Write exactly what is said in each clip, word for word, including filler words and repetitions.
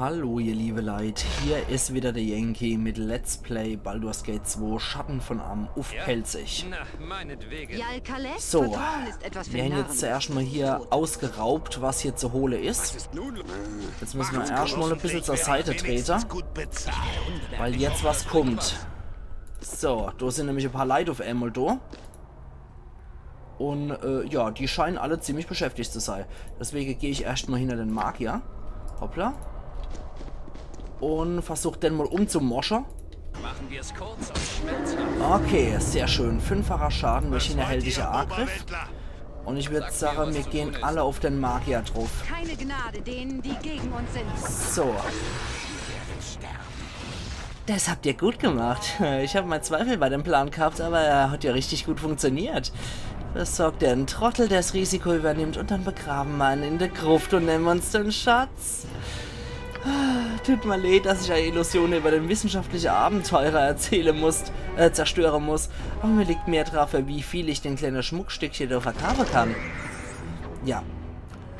Hallo ihr liebe Leit, hier is wieder de Yankee mit Let's Play Baldur's Gate zwei Schatten von Amn uff Pälzisch. Na, meinetwegen. Jalkales So, Vertrauen ist etwas für Mir hän Narren. jetzt erscht mal hier ausgeraubt, was hier zu hole is. Was ist nun los? Jetzt müsse mer erscht mal e bissel zur Seite trete, Gut bezahlt. weil jetzt was kummt. So, do sin nämlich e paar Leit uff emol do. Un äh, ja, die scheinen alle ziemlich beschäftigt zu sei. Deswege geh ich erscht mal hinter den Magier. Hoppla. Un versuch den mal umzumosche. Machen wir es kurz und schmerzhaft. Okay, sehr schön. Fünffacher Schaden durch hinterhältiger Angriff. Oberweltler. Un ich würd sage, mir gehen alle uff den Magier druff. Keine Gnade denen, die gegen uns sind. So. Das habt ihr gut gemacht. Ich hab mal Zweifel bei dem Plan gehabt, aber er hat ja richtig gut funktioniert. Besorgt dir en Trottel, der das Risiko übernimmt, und dann begraben mer en in der Gruft und nehmen uns den Schatz. Tut mir leid, dass ich eure Illusion über den wissenschaftlichen Abenteurer erzählen muss, äh, zerstören muss. Aber mir liegt mehr drauf, wie viel ich den kleinen Schmuckstückchen da verkaufen kann. Ja.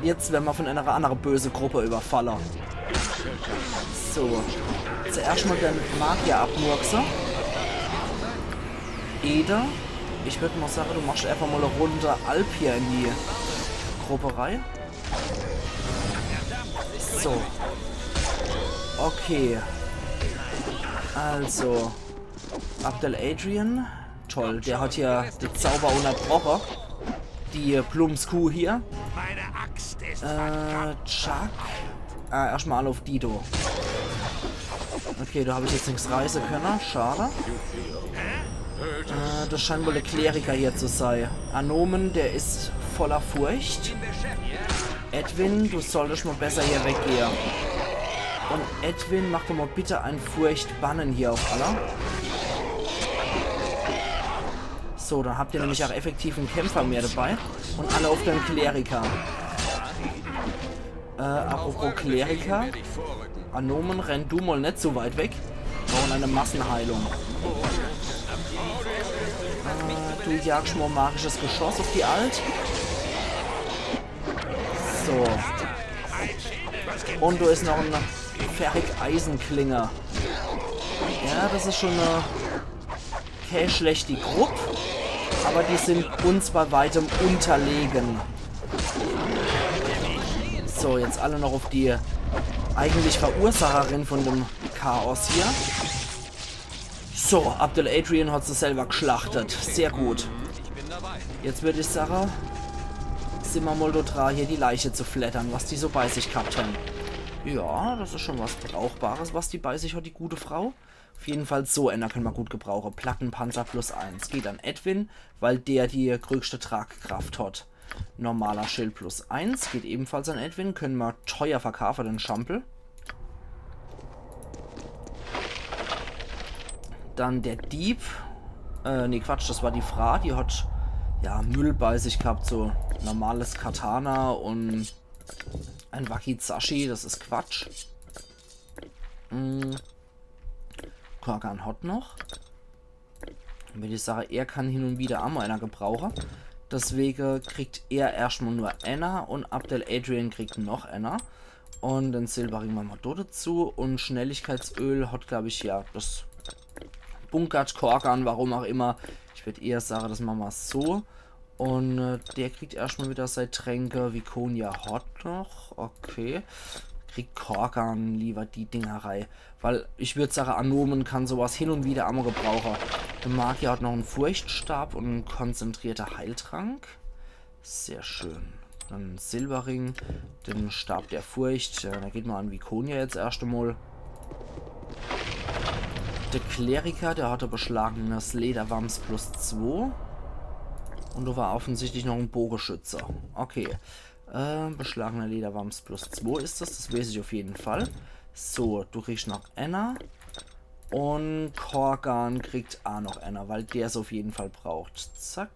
Jetzt werden wir von einer anderen bösen Gruppe überfallen. So. Zuerst mal den Magier abmurksen. Eder, ich würd mal sagen, du machst einfach mal eine Runde Alp hier in die Gruppe rein. So. Okay. Also. Abdel Adrian. Toll, der hat hier den Zauber unterbrochen. Die Plumskuh hier. Meine Axt ist Äh, Chuck. Ah, erstmal alle auf Dido. Okay, da habe ich jetzt nichts reißen können. Schade. Äh, das scheint wohl der Kleriker hier zu sein. Anomen, der ist voller Furcht. Edwin, du solltest mal besser hier weggehen. Und Edwin, mach doch mal bitte ein Furchtbannen hier auf alle. So, dann habt ihr nämlich auch effektiv einen Kämpfer mehr dabei. Und alle auf den Kleriker. Äh, apropos Kleriker. Anomen, renn du mal nicht so weit weg. Wir brauchen eine Massenheilung. Äh, du jagst mal magisches Geschoss auf die Alt. So. Und da ist noch ein Ferric-Eisenklinger. Ja, das ist schon eine, keine schlechte Gruppe. Aber die sind uns bei weitem unterlegen. So, jetzt alle noch auf die eigentlich Verursacherin von dem Chaos hier. So, Abdel Adrian hat sich selber geschlachtet. Sehr gut. Jetzt würde ich sagen, sind wir mal da dran, hier die Leiche zu fleddern, was die so bei sich gehabt haben. Ja, das ist schon was Brauchbares, was die bei sich hat, die gute Frau. Auf jeden Fall so einer können wir gut gebrauchen. Plattenpanzer plus eins. Geht an Edwin, weil der die größte Tragkraft hat. Normaler Schild plus eins. Geht ebenfalls an Edwin. Können wir teuer verkaufen, den Schampel. Dann der Dieb. Äh, nee, Quatsch, das war die Frau. Die hat, ja, Müll bei sich gehabt. So normales Katana und ein Wakizashi. Das ist Quatsch. Mm. Korgan hat noch. Wenn ich sage, er kann hin und wieder auch mal einer gebrauchen. Deswegen kriegt er erstmal nur einer und Abdel Adrian kriegt noch einer. Und den Silberring machen wir dort dazu. Und Schnelligkeitsöl hat, glaube ich, ja, das bunkert Korgan, warum auch immer. Ich würde eher sagen, das machen wir so. Und äh, der kriegt erstmal wieder seine Tränke. Viconia hat noch. Okay. Kriegt Korgan lieber die Dinger rein. Weil ich würde sagen, Anomen kann sowas hin und wieder einmal gebrauchen. Der Magier hat noch einen Furchtstab und einen konzentrierten Heiltrank. Sehr schön. Dann Silberring, den Stab der Furcht. Ja, der geht mal an Viconia jetzt erst einmal. Der Kleriker, der hatte beschlagenes Lederwams plus zwei. Und da war offensichtlich noch ein Bogenschütze. Okay. Äh, beschlagener Lederwams plus zwei ist das. Das weiß ich auf jeden Fall. So, du kriegst noch einer. Und Korgan kriegt auch noch einer, weil der es auf jeden Fall braucht. Zack.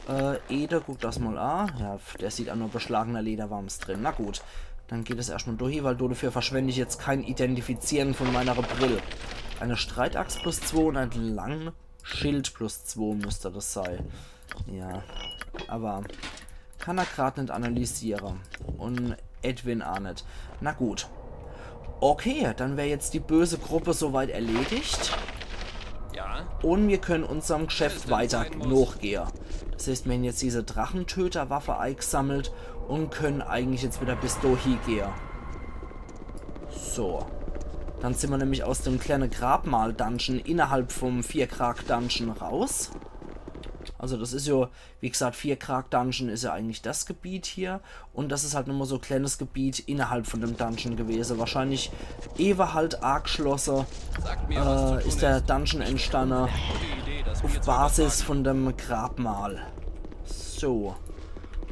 Äh, Eder, guck das mal an. Ja, pf, der sieht auch nur beschlagener Lederwams drin. Na gut, dann geht es erstmal durch, weil dafür verschwende ich jetzt kein Identifizieren von meiner Brille. Eine Streitaxt plus zwei und ein Langschild plus zwei müsste das sein. Ja, aber kann er grad nicht analysieren. Und Edwin auch nicht. Na gut. Okay, dann wär jetzt die böse Gruppe soweit erledigt. Ja? Und wir können unserem Geschäft weiter nachgehe. Das heißt, wir haben jetzt diese Drachentöterwaffe eingesammelt und können eigentlich jetzt wieder bis dohi gehe. So. Dann sind wir nämlich aus dem kleinen Grabmal-Dungeon innerhalb vom Vierkrag-Dungeon raus. Also das ist ja, wie gesagt, Vierkrag-Dungeon ist ja eigentlich das Gebiet hier. Und das ist halt nochmal so ein kleines Gebiet innerhalb von dem Dungeon gewesen. Wahrscheinlich ewe halt aageschlosse Sagt mir, was zu äh, tun ist der ist. Dungeon entstanden Gute Idee, das auf mir zu Basis übertragen. Von dem Grabmal. So.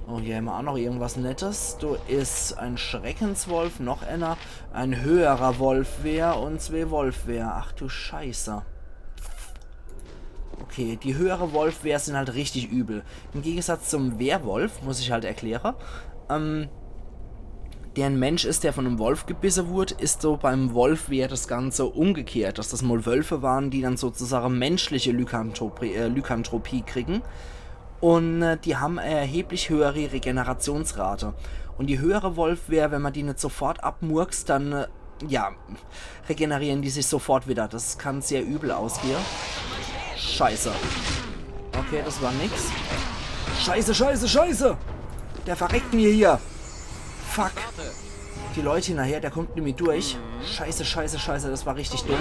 Oh, hier haben wir auch noch irgendwas Nettes. Da ist ein Schreckenswolf, noch einer. Ein höherer Wolf wär und zwei Wolf wär. Ach du Scheiße. Okay, die höhere Wolf wär sind halt richtig übel. Im Gegensatz zum Werwolf, muss ich halt erklären, ähm, der ein Mensch ist, der von einem Wolf gebissen wurde, ist so beim Wolf wär das Ganze umgekehrt, dass das mal Wölfe waren, die dann sozusagen menschliche Lykanthropie, äh, Lykanthropie kriegen. Und äh, die haben eine erheblich höhere Regenerationsrate. Und die höhere Wolf wär, wenn man die nicht sofort abmurkst, dann, äh, ja, regenerieren die sich sofort wieder. Das kann sehr übel ausgehen. Scheiße. Okay, das war nix. Scheiße, scheiße, scheiße! Der verreckt mir hier. Fuck. Die Leute hinterher, der kommt nämlich durch. Scheiße, scheiße, scheiße, das war richtig dumm.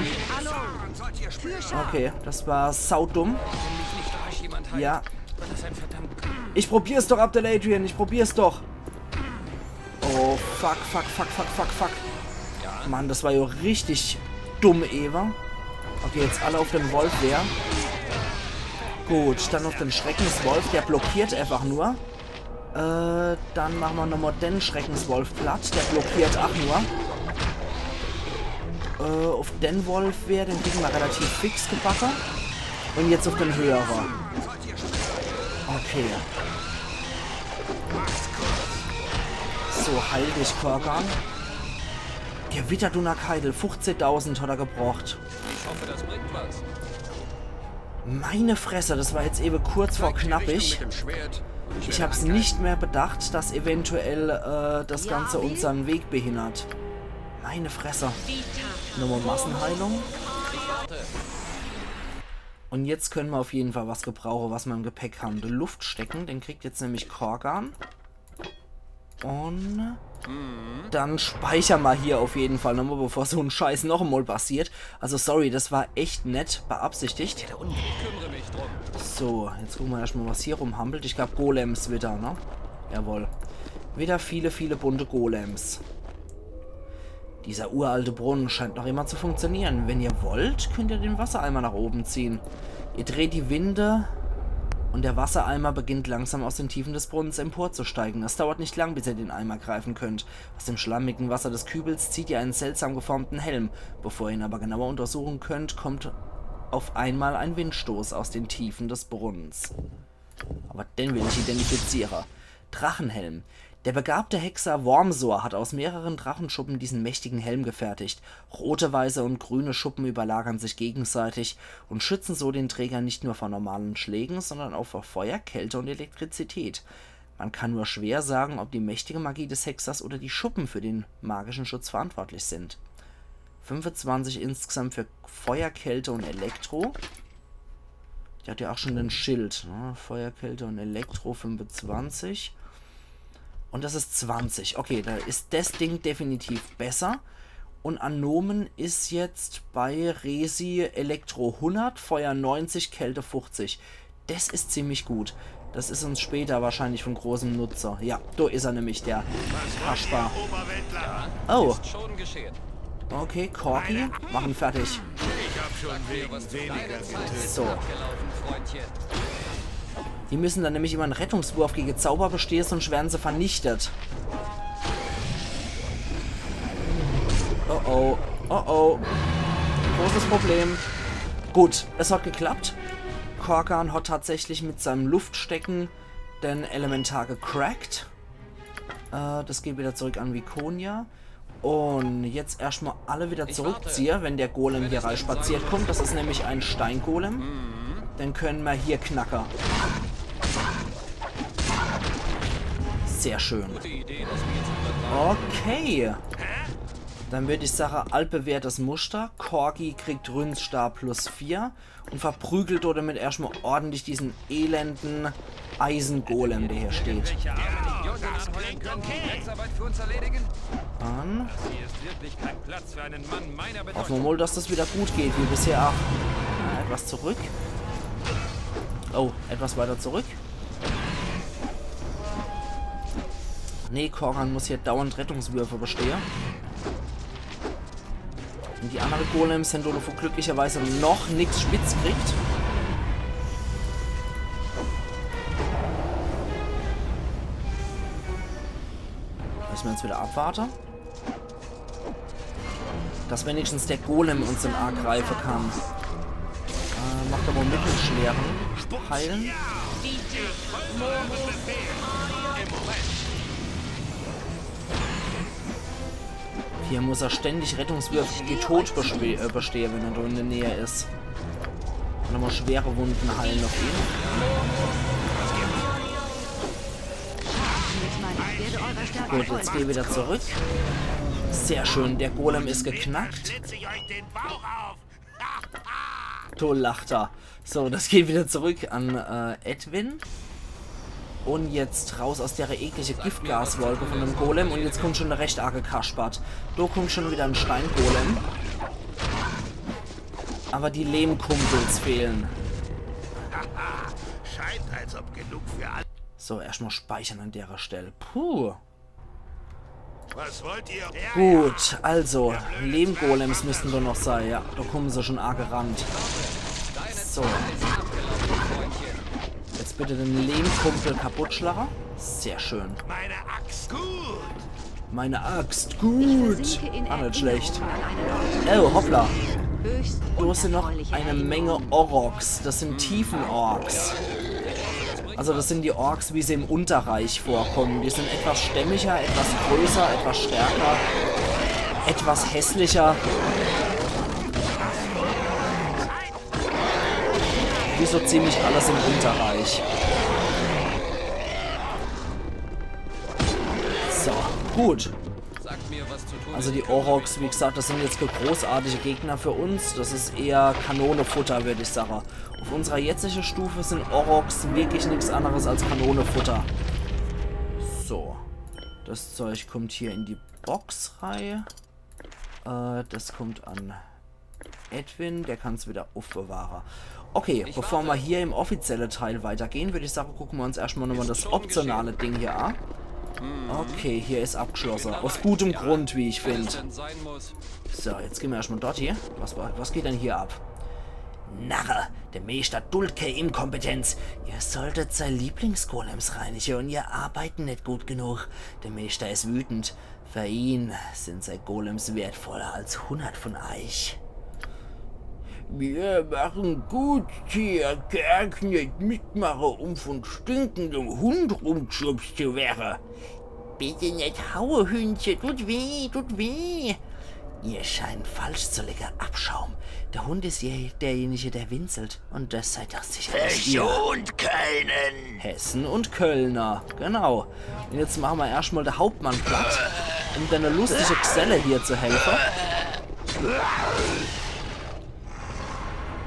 Okay, das war saudumm. Ja. Ich probier's doch, Abdel Adrian, ich probier's doch. Oh, fuck, fuck, fuck, fuck, fuck, fuck. Mann, das war ja richtig dumm, ewe. Okay, jetzt alle auf den Wolf, wer? Gut, dann auf den Schreckenswolf, der blockiert einfach nur. Äh, dann machen wir nochmal den Schreckenswolf platt, der blockiert auch nur. Äh, auf den Wolf wer, den kriegen wir relativ fix gebacke. Und jetzt auf den höherer. Okay. So, heil dich, Korgan. Gewitterdunnerkeidel, fünfzehntausend hat er gebracht. Ich hoffe, das bringt was. Meine Fresse, das war jetzt ewe kurz vor knappig. Mit dem Schwert. Ich hab's nicht mehr bedacht, dass eventuell äh, das Ganze unseren Weg behindert. Meine Fresse. Nochmal Massenheilung. Und jetzt können wir auf jeden Fall was gebrauchen, was wir im Gepäck haben. Der Luftstecken, den kriegt jetzt nämlich Korgan. Und dann speichern wir hier auf jeden Fall nochmal, bevor so ein Scheiß noch einmal passiert. Also sorry, das war echt nett beabsichtigt. Kümmere mich drum. So, jetzt gucken wir erstmal, was hier rumhampelt. Ich glaub, Golems wieder, ne? Jawohl. Wieder viele, viele bunte Golems. Dieser uralte Brunnen scheint noch immer zu funktionieren. Wenn ihr wollt, könnt ihr den Wassereimer nach oben ziehen. Ihr dreht die Winde und der Wassereimer beginnt langsam aus den Tiefen des Brunnens emporzusteigen. Es dauert nicht lang, bis ihr den Eimer greifen könnt. Aus dem schlammigen Wasser des Kübels zieht ihr einen seltsam geformten Helm. Bevor ihr ihn aber genauer untersuchen könnt, kommt auf einmal ein Windstoß aus den Tiefen des Brunnens. Aber den will ich identifizieren. Drachenhelm. Der begabte Hexer Wormsor hat aus mehreren Drachenschuppen diesen mächtigen Helm gefertigt. Rote, weiße und grüne Schuppen überlagern sich gegenseitig und schützen so den Träger nicht nur vor normalen Schlägen, sondern auch vor Feuer, Kälte und Elektrizität. Man kann nur schwer sagen, ob die mächtige Magie des Hexers oder die Schuppen für den magischen Schutz verantwortlich sind. Fünfundzwanzig insgesamt für Feuer, Kälte und Elektro. Der hat ja auch schon den Schild. Ne? Feuer, Kälte und Elektro fünfundzwanzig. Und das ist zwanzig. Okay, da ist das Ding definitiv besser. Und Anomen ist jetzt bei Resi Elektro hundert, Feuer neunzig, Kälte fünfzig. Das ist ziemlich gut. Das ist uns später wahrscheinlich von großem Nutze. Ja, da ist er nämlich, der Kaspar. Oh, Schon geschehen. okay, Korki, machen fertig. Ich hab schon wegen weniger getötet. So, Gelaufen, Freundchen. die müssen dann nämlich immer einen Rettungswurf gegen Zauber bestehen, sonst werden sie vernichtet. Oh oh, oh oh. Großes Problem. Gut, es hat geklappt. Korgan hat tatsächlich mit seinem Luftstecken den Elementar gecrackt. Äh, das geht wieder zurück an Viconia. Und jetzt erstmal alle wieder zurückziehe, wenn der Golem hier reinspaziert kommt. Das ist nämlich ein Steingolem. Den können wir hier knacken. Sehr schön. Gute Idee, das mir zu übertragen. Okay. Dann würd ich sage, altbewährtes Muster. Corgi kriegt Rünstar plus vier und verprügelt damit erstmal ordentlich diesen elenden Eisengolem, der hier steht. Dann hoffen wir mal, dass das wieder gut geht, wie bisher auch. Äh, etwas zurück. Oh, etwas weiter zurück. Nee, Korgan muss hier dauernd Rettungswürfe bestehen. Und die anderen Golems haben dafür glücklicherweise noch nix spitz kriegt. Müssen wir jetzt wieder abwarten. Dass wenigstens der Golem uns in Ark greifen kann. Äh, macht aber mit dem Schweren. Heilen. Hier muss er ständig Rettungswürfe gegen Tod bespe- äh, bestehen, wenn er da in der Nähe ist. Und nochmal schwere Wunden heilen auf ihn. Gut, jetzt geh wieder zurück. Sehr schön, der Golem ist geknackt. Schlitze ich euch den Bauch auf. So lacht er. So, das geht wieder zurück an äh, Edwin. Und jetzt raus aus der eklige Giftgaswolke von dem Golem. Und jetzt kommt schon der recht arge Kaspert. Da kommt schon wieder ein Steingolem. Aber die Lehmkumpels fehlen. Scheint, als ob genug für alle. So, erstmal speichern an der Stelle. Puh. Was wollt ihr? Gut, also, Lehmgolems müssen da noch sein. Ja, da kommen sie schon arg gerannt. So. Jetzt bitte den Lehmkumpel kaputt schlagen. Sehr schön. Meine Axt. Gut. Meine Axt. Gut. Ah, nicht schlecht. Oh, hoppla. Da sind noch eine Menge Oroks. Das sind Tiefen-Orks. Also das sind die Orks, wie sie im Unterreich vorkommen. Die sind etwas stämmiger, etwas größer, etwas stärker, etwas hässlicher. Wie so ziemlich alles im Unterreich. So, gut. Also die Oroks, wie gesagt, das sind jetzt keine großartige Gegner für uns. Das ist eher Kanonefutter, würde ich sagen. Auf unserer jetzigen Stufe sind Oroks wirklich nichts anderes als Kanonefutter. So. Das Zeug kommt hier in die Box rein. Äh, das kommt an Edwin, der kann's wieder aufbewahren. Okay, bevor wir hier im offiziellen Teil weitergehen, würde ich sagen, gucken wir uns erstmal nochmal das optionale Ding hier an. Okay, hier ist abgeschlossen. Aus gutem Grund, wie ich finde. So, jetzt gehen wir erstmal dort hier. Was, war- was geht denn hier ab? Narre, der Meister duldt kee Inkompetenz. Ihr solltet sei Lieblingsgolems reinige und ihr arbeiten nicht gut genug. Der Meister ist wütend. Für ihn sind sei Golems wertvoller als hundert von eich. Wir machen gut, hier Kerk nicht mitmache, um von stinkendem Hund rumgeschubst zu werden. Bitte nicht haue, Hündche, tut weh, tut weh. Ihr scheint falsch zu liegen, Abschaum. Der Hund ist je derjenige, der winselt. Und das seid doch sicher nicht ihr. Hessen und Kölner. Hessen und Kölner, genau. Und jetzt machen wir erstmal den Hauptmann platt, um deine lustige Geselle hier zu helfen.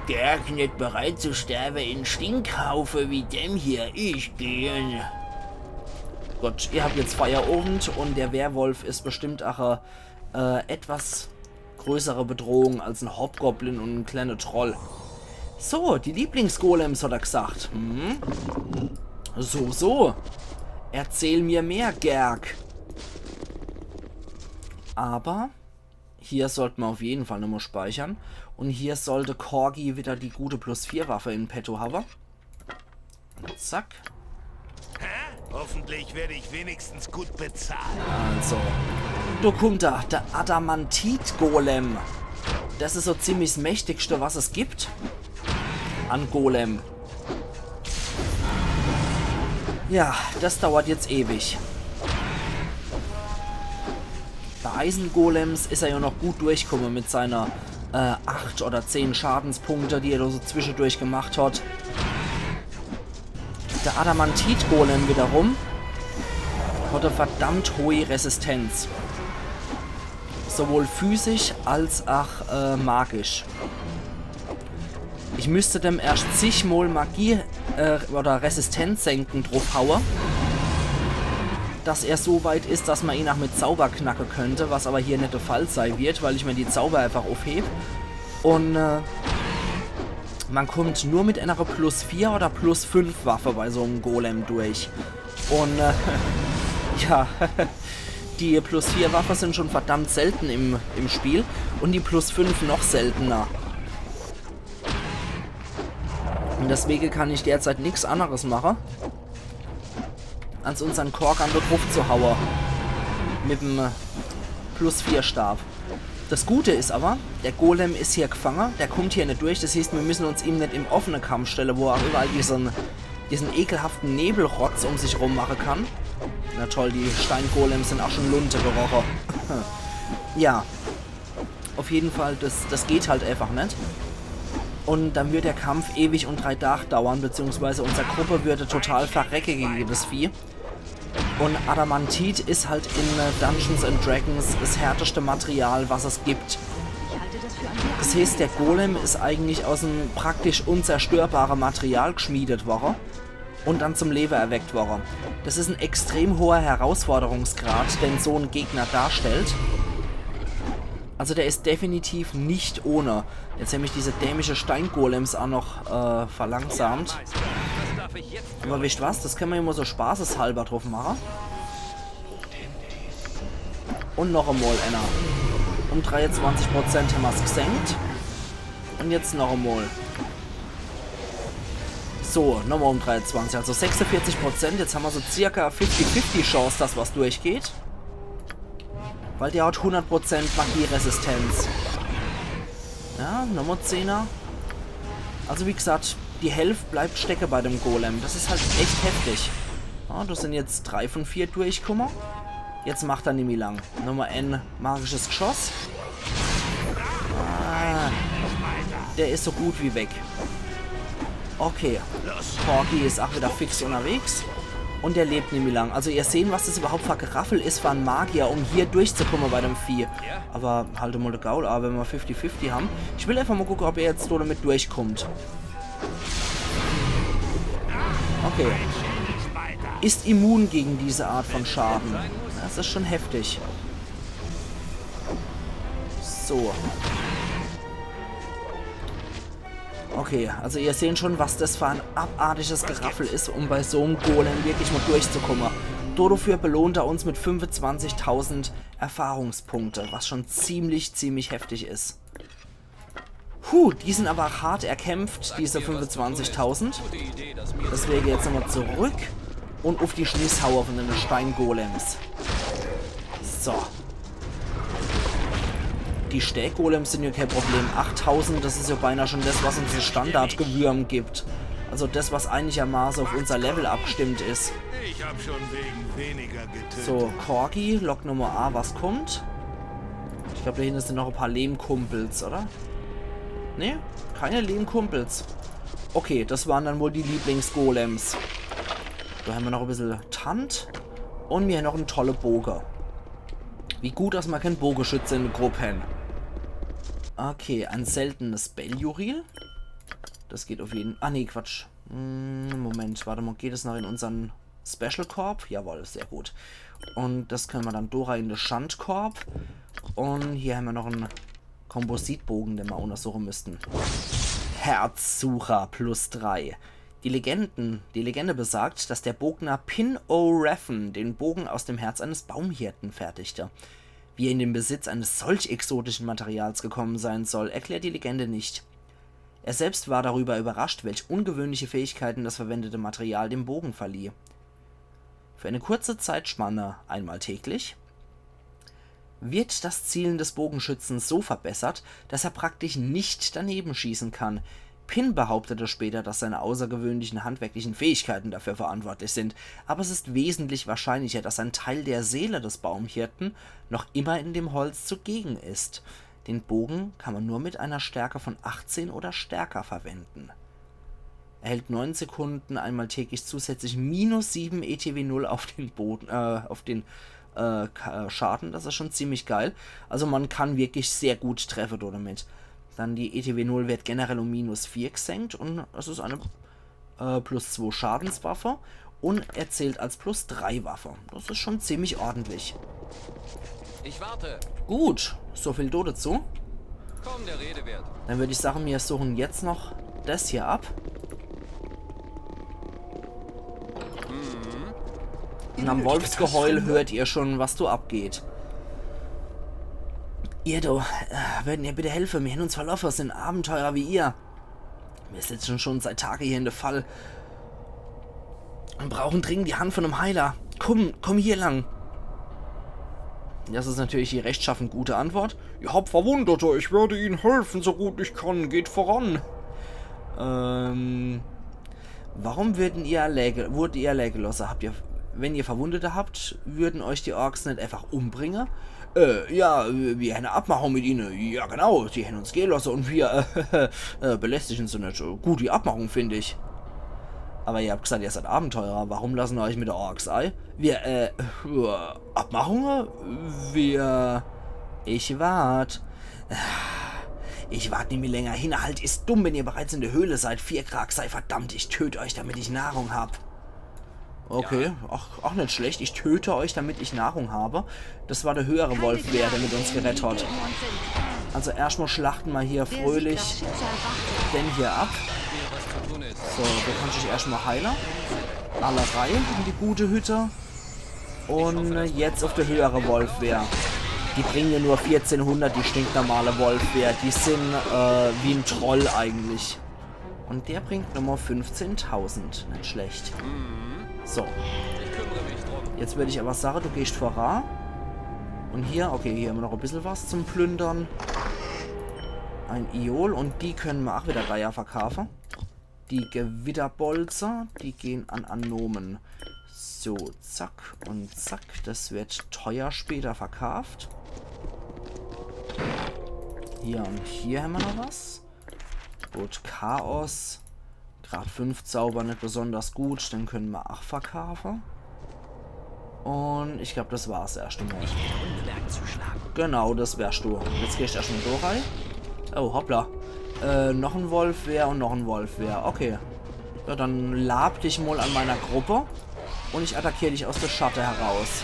Der nicht bereit zu sterben in Stinkhaufe wie dem hier. Ich gehe. Gut, ihr habt jetzt Feierabend und der Werwolf ist bestimmt auch äh, etwas größere Bedrohung als ein Hobgoblin und ein kleiner Troll. So, die Lieblingsgolems, hat er gesagt. Hm? So, so. Erzähl mir mehr, Gerg. Aber hier sollte man auf jeden Fall nochmal speichern. Und hier sollte Corgi wieder die gute plus vier Waffe in petto haben. Zack. Hoffentlich werde ich wenigstens gut bezahlt. Also, da kommt er, der Adamantit-Golem. Das ist so ziemlich das Mächtigste, was es gibt. An Golem. Ja, das dauert jetzt ewig. Bei Eisengolems ist er ja noch gut durchgekommen mit seiner äh, acht oder zehn Schadenspunkte, die er da so zwischendurch gemacht hat. Der Adamantit-Golem wiederum hat eine verdammt hohe Resistenz. Sowohl physisch als auch äh, magisch. Ich müsste dem erscht zigmol Magie äh, oder Resistenz senken druffhaue, dass er so weit is, dass ma ihn auch mit Zauber knacke könnt, was aber hier net de Fall sei wird, weil ich mir die Zauber einfach uffheb. Und äh, man kommt nur mit einer plus vier oder plus fünf Waffe bei so em Golem durch. Und äh, ja, die plus vier Waffe sind schon verdammt selten im, im Spiel und die plus fünf noch seltener. Und deswege kann ich derzeit nix anderes mache, als unsern Korgan do druff zu haue. Mit em äh, plus vier Stab. Das Gute is aber, der Golem is hier gefange, der kommt hier net durch, das heißt, wir müssen uns ihm net im offene Kampf stelle, wo er auch überall diesen, diesen ekelhaften Nebelrotz um sich rum mache kann. Na toll, die Steingolems sind auch schon Lunte geroche. Ja, auf jeden Fall, das, das geht halt einfach net. Und dann wird der Kampf ewig und drei Tag dauern, beziehungsweise unser Gruppe würde total verrecke gegen das Vieh. Und Adamantit is halt in äh, Dungeons and Dragons das härteste Material, was es gibt. Das heißt, der Golem is eigentlich aus em praktisch unzerstörbare Material geschmiedet worre und dann zum Lewe erweckt worre. Das is en extrem hoher Herausforderungsgrad, den so en Gegner darstellt. Also der is definitiv nicht ohne. Jetzt hab ich diese dämische Steingolems auch noch äh, verlangsamt. Aber wisst was, das können wir immer so spaßeshalber drauf machen. Und noch einmal einer. Um dreiundzwanzig Prozent haben wir's gesenkt. Und jetzt noch einmal. So, nochmal um dreiundzwanzig, also sechsundvierzig Prozent. Jetzt haben wir so circa fifty fifty Chance, dass was durchgeht. Weil der hat hundert Prozent Magieresistenz. Ja, nochmal Zehner. Also wie gesagt, die Hälft bleibt stecke bei dem Golem. Das is halt echt heftig. Ja, das sind jetzt drei von vier durchkumme. Jetzt macht er nimmi lang. Nochmal ein magisches Geschoss. Ah, der is so gut wie weg. Okay. Korgi is auch wieder fix unterwegs. Und der lebt nimmi lang. Also ihr sehen, was das überhaupt für Geraffel is für en Magier, um hier durchzukommen bei dem Vieh. Aber halt mal de Gaul, aber wenn wir fifty fifty haben. Ich will einfach mal gucken, ob er jetzt so damit durchkommt. Okay. Ist immun gegen diese Art von Schaden. Das ist schon heftig. So. Okay, also ihr sehen schon, was das für ein abartiges Geraffel ist, um bei so einem Golem wirklich mal durchzukommen. Dodofür belohnt er uns mit fünfundzwanzigtausend Erfahrungspunkte, was schon ziemlich, ziemlich heftig ist. Puh, die sind aber hart erkämpft, diese fünfundzwanzigtausend. Deswegen jetzt nochmal zurück und auf die Schniss haue von den Steingolems. So. Die Steingolems sind ja kein Problem. Achttausend, das ist ja beinahe schon das, was uns das Standardgewürm gibt. Also das, was einigermaßen auf unser Level abgestimmt ist. Ich hab schon wegen weniger getötet. So, Korgi, Log Nummer A, was kommt? Ich glaube, da hinten sind noch ein paar Lehmkumpels, oder? Ne? Keine Lehmkumpels. Okay, das waren dann wohl die Lieblingsgolems. Da haben wir noch ein bisschen Tant. Und wir haben noch einen tolle Boge. Wie gut, dass wir keinen Bogeschütze in der Gruppe haben. Okay, ein seltenes Beliuril. Das geht auf jeden Fall. Ah, nee, Quatsch. Hm, Moment, warte mal. Geht es noch in unseren Special Korb? Jawohl, sehr gut. Und das können wir dann durch in den Schandkorb. Und hier haben wir noch einen Kompositbogen, den wir untersuchen müssten. Herzsucher plus drei. Die Legenden, die Legende besagt, dass der Bogner Pin O Raffin den Bogen aus dem Herz eines Baumhirten fertigte. Wie er in den Besitz eines solch exotischen Materials gekommen sein soll, erklärt die Legende nicht. Er selbst war darüber überrascht, welch ungewöhnliche Fähigkeiten das verwendete Material dem Bogen verlieh. Für eine kurze Zeitspanne, einmal täglich, wird das Zielen des Bogenschützen so verbessert, dass er praktisch nicht daneben schießen kann. Pin behauptete später, dass seine außergewöhnlichen handwerklichen Fähigkeiten dafür verantwortlich sind, aber es ist wesentlich wahrscheinlicher, dass ein Teil der Seele des Baumhirten noch immer in dem Holz zugegen ist. Den Bogen kann man nur mit einer Stärke von achtzehn oder stärker verwenden. Erhält neun Sekunden einmal täglich zusätzlich minus sieben E T W null auf den Boden, äh, auf den, äh, Ka- äh, Schaden. Das is schon ziemlich geil. Also man kann wirklich sehr gut treffe damit. Dann die E T W null wird generell um minus vier gesenkt und es is eine äh, plus zwei Schadenswaffe und er zählt als plus drei Waffe. Das is schon ziemlich ordentlich. Ich warte. Gut, so viel do dazu. Kaum der Rede wert. Dann würd ich sagen, mir suchen jetzt noch das hier ab. Und am Wolfsgeheul hört ihr schon, was do abgeht. Ihr do, äh, würden ihr bitte helfen? Mir hän uns verloffe, sin Abenteurer wie ihr. Mir sitzen schon seit Tage hier in der Fall und brauchen dringend die Hand von einem Heiler. Komm, komm hier lang. Das is natürlich die rechtschaffen gute Antwort. Ihr habt Verwundete, ich werde ihnen helfen, so gut ich kann. Geht voran. Ähm, warum würden ihr erlege, wurdet ihr erlege lassen? Habt ihr, wenn ihr Verwundete habt, würden euch die Orks net einfach umbringen? Äh, ja, wir hän e Abmachung mit ihnen. Ja, genau, die hän uns gehen lassen und wir äh, äh, belästigen se net. Gut, die Abmachung, find ich. Aber ihr habt gesagt, ihr seid Abenteurer. Warum lassen wir euch mit der Orks ei? Wir, äh, äh, Abmachungen? Wir, ich wart. Ich wart nimmi länger hin. Halt, is dumm, wenn ihr bereits in der Höhle seid. Vier Krag, sei verdammt, ich töte euch, damit ich Nahrung hab. Okay, ach, ach, net schlecht. Ich töte euch, damit ich Nahrung habe. Das war der höhere Wolf, wer, der mit uns gerett hat. Also erstmal schlachten wir hier fröhlich den hier ab. So, du kannst dich erstmal heilen. Alle rein in die gute Hütte. Und äh, jetzt auf der höhere Wolf wer. Die bringen ja nur vierzehnhundert, die stinknormale Wolf wer. Die sin äh, wie ein Troll eigentlich. Und der bringt nochmal fünfzehntausend. Net schlecht. So. Jetzt würd ich aber sagen, du gehst voran. Und hier, okay, hier hän wir noch e bissel was zum Plündern. Ein Iol und die können wir auch wieder dreier verkaufen. Die Gewitterbolze, die gehen an Anomen. So, zack und zack. Das wird teuer später verkauft. Hier und hier hän wir noch was. Gut, Chaos. Grad fünf Zauber net besonders gut, den können wir auch verkaufen. Und ich glaub, das war's erst einmal. Genau, das wärst du. Jetzt gehst du erstmal do rei. Oh, hoppla. Äh, noch ein Wolf wer und noch ein Wolf wer. Okay. Ja, dann lab dich mal an meiner Gruppe. Und ich attackier dich aus der Schatte heraus.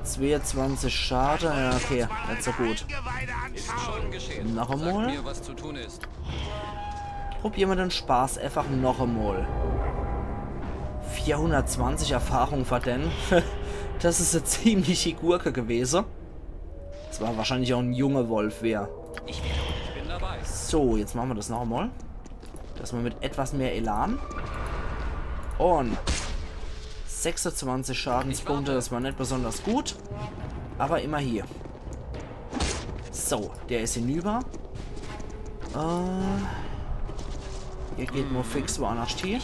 Zweiundzwanzig Schade. Ja, okay, net so gut. Noch einmal. Mir, was zu tun ist. Probier mer den Spaß einfach noch einmal. Vierhundertzwanzig Erfahrung für den. Das is e ziemliche Gurke gewese. Das war wahrscheinlich auch ein junger Wolf wer. Ich bin dabei. So, jetzt machen wir das noch einmal. Das mal mit etwas mehr Elan. Und sechsundzwanzig Schadenspunkte, das war net besonders gut. Aber immerhin. So, der is hinüber. Äh, hier geht nur fix woanders hin.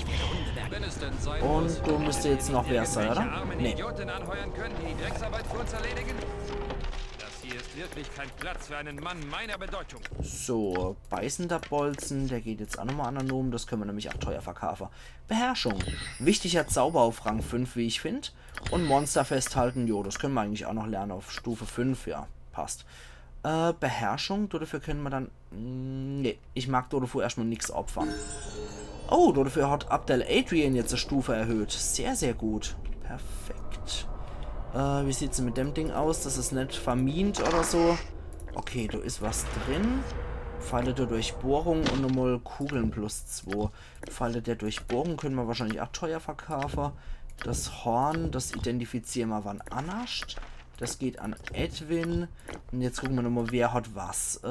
Wenn es denn sein Und muss, du müsst jetzt noch wer sein, oder? armen Nee. Idioten anheuern können, die die Drecksarbeit für uns erledigen? Das hier ist wirklich kein Platz für einen Mann meiner Bedeutung. So, beißender Bolzen, der geht jetzt auch nochmal an Anomen, das können wir nämlich auch teuer verkaufen. Beherrschung, wichtiger Zauber auf Rang fünf, wie ich find. Und Monster festhalten, jo, das können wir eigentlich auch noch lernen auf Stufe fünf, ja, passt. Äh, Beherrschung, dafür können wir dann, mm, nee, ich mag dafür erstmal nix opfern. Oh, dafür hat Abdel Adrian jetzt e Stufe erhöht. Sehr, sehr gut. Perfekt. Äh, wie sieht's denn mit dem Ding aus? Das is net vermint oder so. Okay, da is was drin. Pfeile der Durchbohrung und nochmal Kugeln plus zwei. Pfeile der Durchbohrung können wir wahrscheinlich auch teuer verkaufen. Das Horn, das identifizieren wir wann annerscht. Das geht an Edwin. Und jetzt gucken wir nochmal, wer hat was. Äh,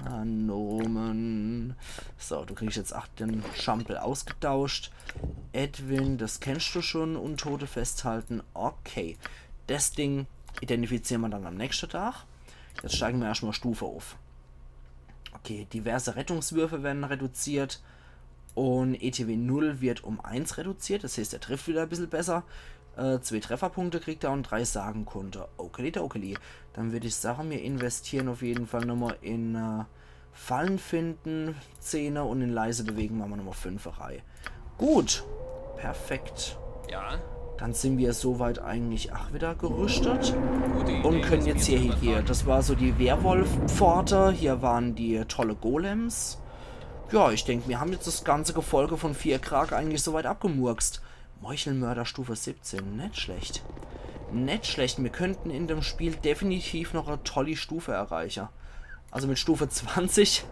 Anomen. So, du kriegst jetzt auch den Schampel ausgetauscht. Edwin, das kennst du schon. Untote festhalten. Okay. Das Ding identifizieren wir dann am nächsten Tag. Jetzt steigen wir erstmal Stufe auf. Okay, diverse Rettungswürfe werden reduziert. Und E T W null wird um eins reduziert. Das heißt, er trifft wieder ein bisschen besser. Äh, zwei Trefferpunkte kriegt er und drei Sagenkunde. Okeli, okeli. Dann würde ich sagen, wir investieren auf jeden Fall nochmal in äh, Fallen finden, zehner, und in leise Bewegen machen wir nochmal fünf rein. Gut. Perfekt. Ja? Dann sin mer soweit eigentlich ach wieder gerüschtet. Un können jetzt hier, hier, hier. Das war so die Werwolf-Pforte. Hier waren die tolle Golems. Ja, ich denk, mir hän jetzt das ganze Gefolge von Fierkrag eigentlich soweit abgemurkst. Meuchelmörder Stufe siebzehn, net schlecht. Net schlecht, mir könnten in dem Spiel definitiv noch e tolli Stufe erreiche. Also mit Stufe zwanzig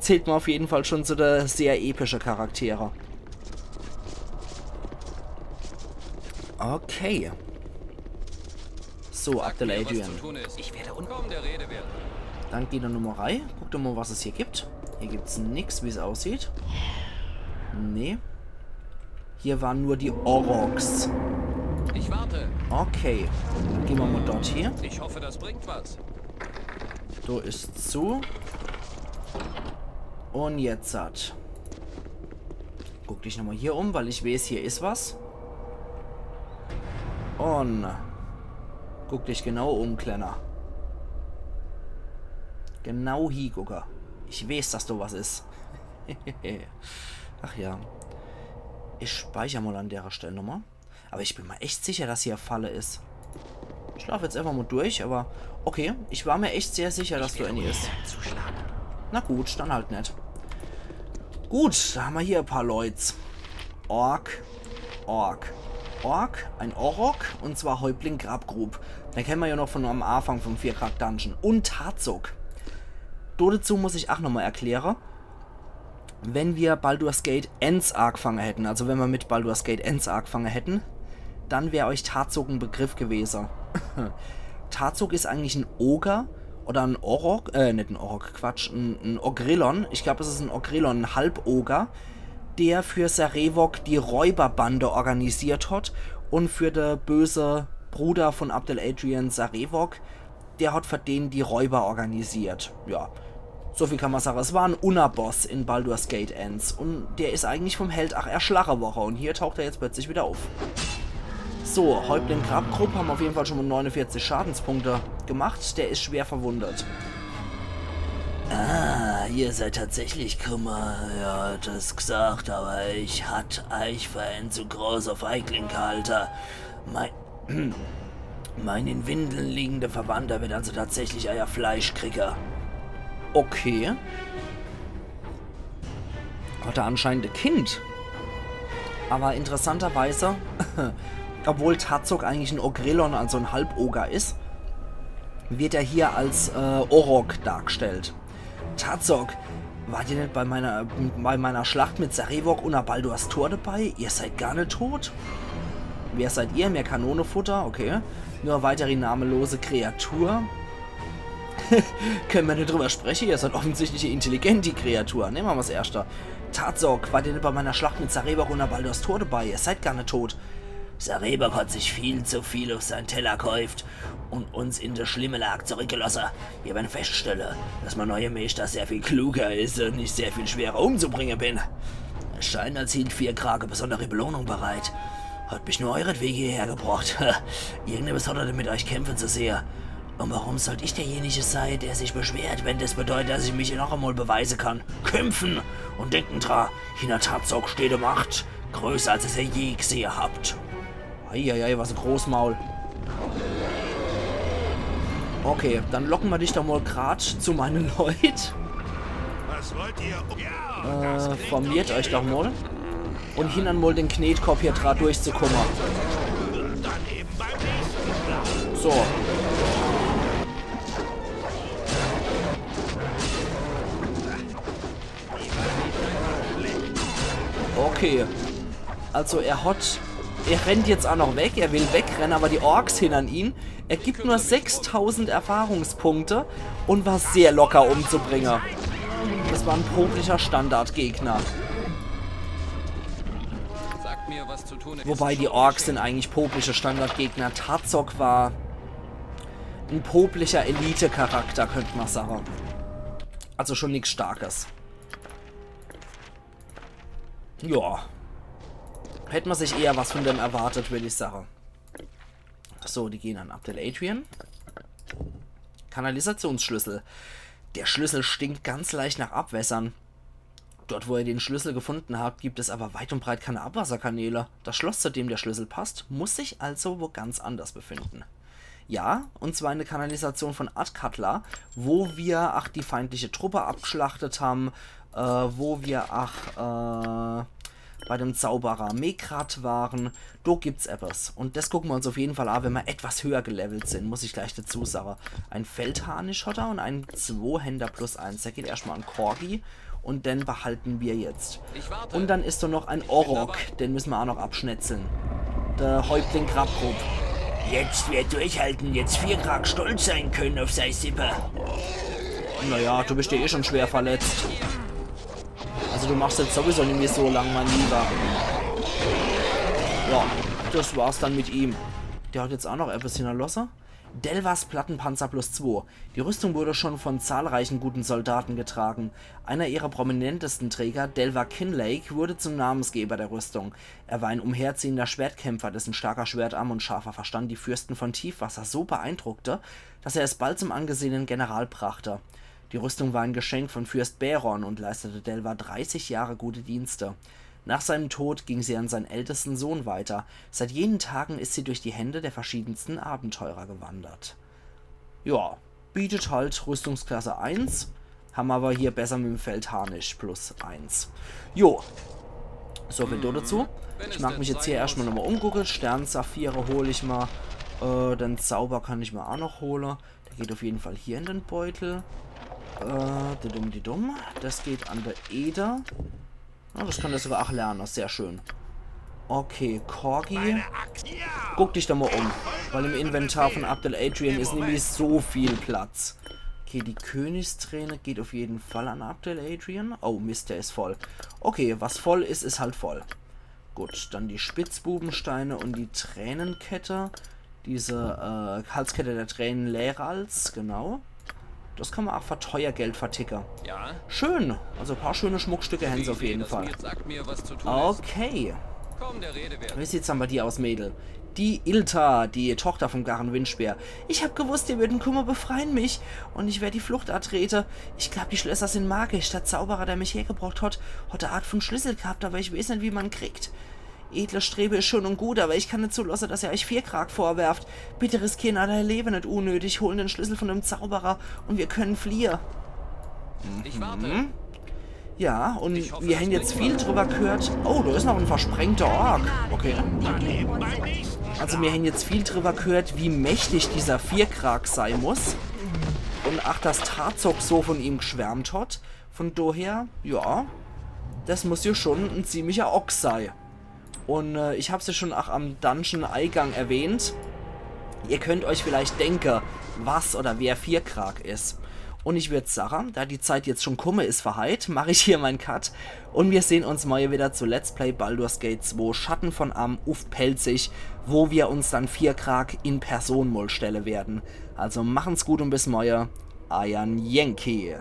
zählt mer auf jeden Fall schon zu de sehr epische Charaktere. Okay. So, Abdel Adrian. Ich werde un... Kaum der Rede wert. Dann geh do nochmol rei. Guck doch mol, was es hier gibt. Hier gibt's nix, wie's aussieht. Nee. Hier waren nur die Oroks. Ich warte. Okay. Dann geh mer mol dort hie. Ich hoffe, das bringt was. Do is zu. Un jetzt hat. Guck dich nochmol hier um, weil ich weeß, hier is was. Un guck dich genau um, Klenner. Genau hie gucke. Ich weeß, dass do was is. Ach ja. Ich speicher mol an dere Stell nochmol. Aber ich bin mer echt sicher, dass hier e Falle is. Ich lauf jetzt einfach mol durch, aber okay, ich war mer echt sehr sicher, dass do ääni is. Na gut, dann halt net. Gut, do hämmer hier e paar Leuts. Ork, Ork, Ork, ein Orok, un zwar Häuptling Grabgrub. Den kenne mer ja noch von am Anfang vom Fierkrag Dungeon. Un Tarzok. Do dazu muss ich ach nochmol erkläre, wenn mer Baldur's Gate eens agefange hätten, also wenn mer mit Baldur's Gate eens agefange hätten, dann wär euch Tarzok e Begriff gewese. Tarzok is eigentlich en Oger oder en Orok, äh, net en Orok, Quatsch, en, en Ogrillon. Ich glaub, es is en Ogrillon, en Halboger, der für Sarevok die Räuberbande organisiert hat un für de böse Bruder von Abdel Adrian, Sarevok, der hat für den die Räuber organisiert. Ja. So viel kann mer sage. Es war en Unnerboss in Baldur's Gate eens. Un der is eigentlich vom Held ach erschlache worre. Un hier taucht er jetzt plötzlich wieder auf. So, Häuptling Grabgrub hämmer auf jeden Fall schon mol neunundvierzig Schadenspunkte gemacht. Der is schwer verwundet. Ah, ihr seid tatsächlich Kummer. Ja, das gesagt, aber ich hat euch für en zu große Feigling gehalte. Mein, mein in Windeln liegender Verwandter wird also tatsächlich euer Fleisch kriege. Okay. Hat er anscheinend e Kind. Aber interessanterweise, obwohl Tarzok eigentlich en Ogrillon, also en Halboger is, wird er hier als, äh, Orok dargestellt. Tarzok, wart ihr net bei meiner, bei meiner Schlacht mit Sarevok unner Baldurs Tor dabei? Ihr seid gar net tot? Wer seid ihr? Mehr Kanonefutter? Okay. Nur weitere namenlose Kreatur. Kenne mer net drüber spreche? Ihr seid offensichtlich e intelligenti Kreatur. Nemme mer's erschter. Tarzok, wart ihr net bei meiner Schlacht mit Sarevok unner Baldurs Tor dabei? Ihr seid gar net tot. Sarevok hat sich viel zu viel auf sein Teller gehäuft un uns in de schlimme Lag zurückgelosse. Mir werre feststelle, dass mein neue Meeschter sehr viel kluger is un ich sehr viel schwerer umzubringe bin. Es scheint, als hielt Fierkrag e besondere Belohnung bereit. Hat mich nur euretwege hierher gebrocht. Irgendetwas hat er damit, euch kämpfe zu sehe. Un warum sollt ich derjenige sei, der sich beschwert, wenn das bedeutet, dass ich mich noch emol beweise kann? Kämpfen! Un denken dra, hinner Tarzok steht e Macht, größer als ihr se je gsehe habt. Eieiei, was e Großmaul. Okay, dann locke mer dich doch mol grad zu meine Leut. Was wollt ihr? Ja, Äh, das klingt formiert okay. Euch doch mol. Un hinnern mol den Knetkopp hier dra durchzukumme. Dann eben beim nächsten Mal. So. Okay. Also er hat... Er rennt jetzt ach noch weg. Er will wegrenne, aber die Orks hinnern ihn. Er gibt nur sechstausend Erfahrungspunkte un war sehr locker umzubringe. Das war en poplicher Standardgegner. Sagt mir, was zu tun ist. Wobei, die Orks sin eigentlich poplische Standardgegner. Tarzok war en poplicher Elite-Charakter, könnt mer sage. Also schon nix Starkes. Ja. Hätt mer sich eher was von dem erwartet, würd ich sage. So, die gehn an Abdel Adrian. Kanalisationsschlüssel. Der Schlüssel stinkt ganz leicht nach Abwässern. Dort, wo ihr den Schlüssel gefunden habt, gibt es aber weit und breit keine Abwasserkanäle. Das Schloss, zu dem der Schlüssel passt, muss sich also wo ganz anders befinden. Ja, und zwar in der Kanalisation von Athkatla, wo wir ach die feindliche Truppe abgeschlachtet haben, äh, wo wir ach äh, bei dem Zauberer Mekrat waren. Do gibt's etwas. Und das gucken wir uns auf jeden Fall an, wenn wir etwas höher gelevelt sind, muss ich gleich dazu sagen. Ein Feldharnisch hat er und ein Zwohänder plus eins. Der geht erstmal an Corgi. Und den behalten wir jetzt. Und dann ist da noch ein Orok, den müssen wir auch noch abschnetzeln. Der Häuptling Grabgrub. Jetzt wer durchhalten, jetzt Fierkrag stolz sein können auf sei Sippe. Naja, du bist ja eh schon schwer verletzt. Also du machst jetzt sowieso nicht mehr so lang, mein Lieber. Ja, das war's dann mit ihm. Der hat jetzt auch noch etwas hinterlassen. Delvas Plattenpanzer plus zwei. Die Rüstung wurde schon von zahlreichen guten Soldaten getragen. Einer ihrer prominentesten Träger, Delva Kinlake, wurde zum Namensgeber der Rüstung. Er war ein umherziehender Schwertkämpfer, dessen starker Schwertarm und scharfer Verstand die Fürsten von Tiefwasser so beeindruckte, dass er es bald zum angesehenen General brachte. Die Rüstung war ein Geschenk von Fürst Baron und leistete Delva dreißig Jahre gute Dienste. Nach seinem Tod ging sie an seinen ältesten Sohn weiter. Seit jenen Tagen ist sie durch die Hände der verschiedensten Abenteurer gewandert. Ja, bietet halt Rüstungsklasse eins. Haben aber hier besser mit dem Feldharnisch plus eins. Jo. So viel do dazu. Ich mag mich jetzt hier erstmal nochmal umgucken. Sternsaphire hole ich mal. Äh, den Zauber kann ich mir auch noch holen. Der geht auf jeden Fall hier in den Beutel. Äh, didum, didum. Das geht an der Eder. Ja, das kann der sogar auch lernen. Sehr schön. Okay, Corgi. Guck dich da mal um. Weil im Inventar von Abdel Adrian ist nämlich so viel Platz. Okay, die Königsträne geht auf jeden Fall an Abdel Adrian. Oh Mist, der ist voll. Okay, was voll ist, ist halt voll. Gut, dann die Spitzbubensteine und die Tränenkette. Diese äh, Halskette der Tränen Lerals, genau. Das kann man auch für teuer Geld verticken. Ja? Schön. Also ein paar schöne Schmuckstücke haben sie auf jeden Fall. Sagt mir, was zu tun ist. Okay. Komm, der Rede wert. Wie sieht's dann bei dir aus, Mädel? Die Ilta, die Tochter vom Garen Windspeer. Ich hab gewusst, ihr würden kommen, befreien mich. Und ich werde die Flucht antreten. Ich glaub, die Schlösser sind magisch. Der Zauberer, der mich hergebracht hat, hat eine Art von Schlüssel gehabt, aber ich weiß nicht, wie man kriegt. Edle Strebe ist schön und gut, aber ich kann nicht zulassen, dass ihr euch Fierkrag vorwerft. Bitte riskieren euer Leben nicht unnötig, holen den Schlüssel von dem Zauberer und wir können fliehen. Ich warte. Mhm. Ja, und wir haben jetzt viel drüber gehört. Oh, da ist noch ein versprengter Ork. Okay. Also wir haben jetzt viel drüber gehört, wie mächtig dieser Fierkrag sein muss. Und ach, dass Tarzok so von ihm geschwärmt hat. Von daher, ja, das muss ja schon ein ziemlicher Ochs sein. Und äh, ich hab's ja schon auch am Dungeon-Eingang erwähnt. Ihr könnt euch vielleicht denken, was oder wer Fierkrag ist. Und ich würd sagen, da die Zeit jetzt schon kumme ist für heit, mache ich hier meinen Cut. Und wir sehen uns morgen wieder zu Let's Play Baldur's Gate zwei Schatten von Amn uff Pälzisch, wo wir uns dann Fierkrag in Person mal stellen werden. Also machen's gut und bis morgen. Euer Yankee.